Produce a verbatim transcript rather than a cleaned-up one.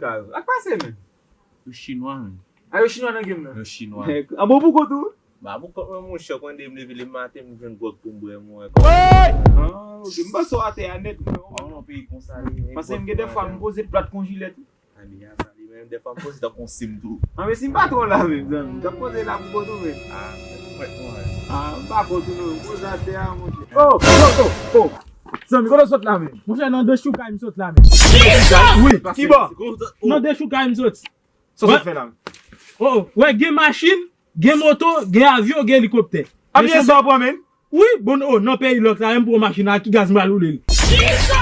Sa k pase, men? Yo chinwa, men. A, yo chinwa nan game nan? Yo chinwa. A bon, pou kont ou? Ba, pou kont mwen, monchè, konn de m leve le maten, m jwenn gwòg pou m bwè, mwen. Ah, ok. M panse w atè a nèt, mwen. An, nan peyi konsa, li, men. Paske m gen de fwa, m poze plat kon jilèt. A, men, a sa, li menm, de fwa, m poze tan kon sim tou. A, men si m pa twò la, menm, zanmi. M t ap poze la pou kont ou, men. A, mwen, mwen. A, m pa kont ou, non. M poze atè a, monchè. Oh, oh, oh, oh. Zanmi, kote w sot la, menm? Monchè, nan de choukay m sot la, menm. Jesus! Wi, ki bò? Nan de choukay m soti. Sa w sot fè la? Oh, wè, gen machin, gen moto, gen avyon, gen elikoptè. Avyon sa w pran, menm? Wi, bon, oh, nan peyi lòk la, menm pou yon machin la, ki gaz m pral woule l?